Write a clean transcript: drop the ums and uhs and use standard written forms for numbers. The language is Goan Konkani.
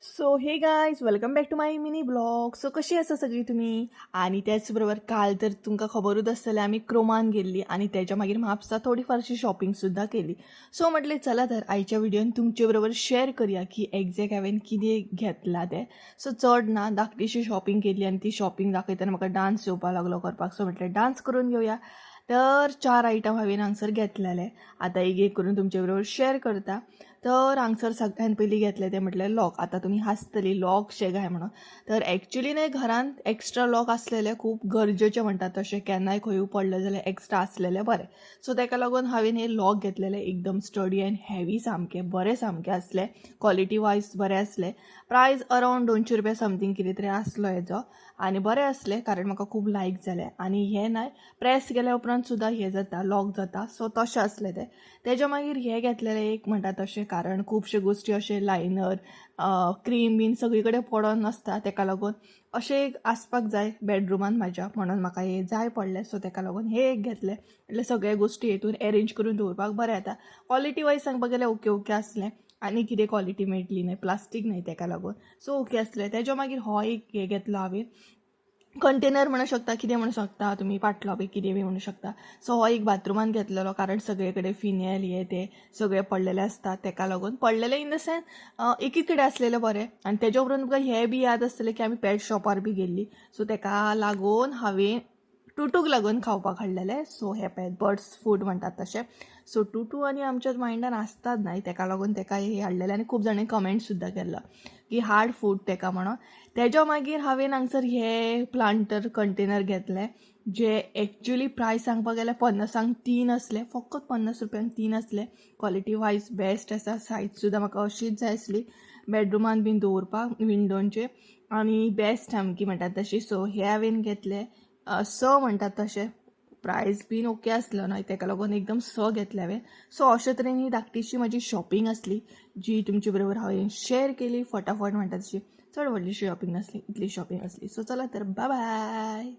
So hey guys, welcome back to my mini vlog. So कशी आसा सगळी तुमी? आनी त्याच बरोबर काल तर तुमकां खबरूच आसतलें, आमी क्रोमान गेल्ली आनी तेच्या मागीर म्हापसा थोडी फारशी शॉपिंग सुद्दां केली. सो म्हटलें चला तर आयच्या व्हिडियोन तुमचे बरोबर शेअर करूया की एग्जॅक्ट हांवें कितें घेतलां तें. सो चड ना, धाकटीशी शॉपिंग केली आनी ती शॉपिंग दाखयतना म्हाका डान्स येवपाक लागलो करपाक. सो म्हटलें डान्स करून घेवया. तर चार आयटम हांवें हांगसर घेतलेले, आतां एक एक करून तुमचे बरोबर शेअर करता. तर हांगसर सगळ्यान पयलीं घेतलें तें म्हटल्यार लॉक. आतां तुमी हांसतली लॉक शे काय म्हणून. तर एक्चुली न्हय, घरांत एक्स्ट्रा लॉक आसलेले खूब गरजेचे म्हणटात तशें. केन्नाय खंयूय पडलें जाल्यार एक्स्ट्रा आसलेलें बरें. सो तेका लागून हांवें हे लॉक घेतलेले. एकदम स्टडी अँड हेवी, सामके बरे सामके आसले, क्वॉलिटी वायज बरे आसले. प्रायस अरावंड 200 रुपया समथींग कितें तरी आसलो हेजो आनी बरें आसलें, कारण म्हाका खूब लायक जालें. आनी हें न्हय, प्रेस केल्या उपरांत सुद्दां हें जाता, लॉक जाता. सो तशें आसलें तें. तेज्या मागीर हें घेतलेलें एक म्हणटा तशें, कारण खुबश्यो गोश्टी अशें लायनर, क्रीम बीन सगळी कडेन पडोन आसता. तेका लागून अशें एक आसपाक जाय बेडरुमान म्हाज्या, म्हणून म्हाका हें जाय पडलें. सो तेका लागून हें एक घेतलें. म्हटल्यार सगळे गोश्टी हेतून एरेंज करून दवरपाक बरें जाता. क्वॉलिटी वायज सांगपाक गेल्यार ओके ओके आसलें आनी कितें क्वॉलिटी मेळटली न्हय, प्लास्टीक न्हय, तेका लागून. सो ओके आसलें. तेज्या मागीर हो एक हें घेतलो हांवें, कंटेनर म्हणू शकता, कितें म्हणू शकता तुमी, पाटलो बी कितें बी म्हणू शकता. सो हो एक बाथरुमान घेतलेलो, कारण सगळे कडेन फिनेल हे ते सगळे पडलेले आसता. तेका लागून, पडलेले इन the sense एकीच कडेन आसलेले बरें. आनी तेज्या उपरांत तुमकां हें बी याद आसतलें की आमी पेट शॉपार बी गेल्ली. सो तेका लागून हांवें टुटूक लागून खावपाक हाडलेलें. सो हे पळय, बर्ड्स फूड म्हणटात तशें. सो टुटू आनी आमच्या मायंडान आसतात न्हय, तेका लागून तेका हे हाडलेलें. आनी खूब जाणांनी कमेंट सुद्दां केल्लो की हाड फूड तेका म्हणून. तेज्या मागीर हांवें हांगसर हे प्लांटर कंटेनर घेतले, जे एक्चुली प्रायस सांगपाक गेल्यार 50क तीन आसले, फकत 50 रुपयांक तीन आसले. क्वॉलिटी वायज बेस्ट आसा. सायज सुद्दां म्हाका अशीच जाय आसली बेडरुमान बीन दवरपाक विंडोंचेर आनी बेस्ट सामकी म्हणटात तशी. सो हे हांवें घेतले. स म्हणटात तशें प्रायस बीन ओके आसलो न्हय, तेका लागून एकदम स घेतले हांवें. सो अशे तरेन ही धाकटीशी म्हाजी शॉपिंग आसली, जी तुमचे बरोबर हांवें शेअर केली फटाफट म्हणटा तशी. चड व्हडली शॉपिंग नासली, इतली शॉपिंग आसली. सो चला तर, बाय बाय.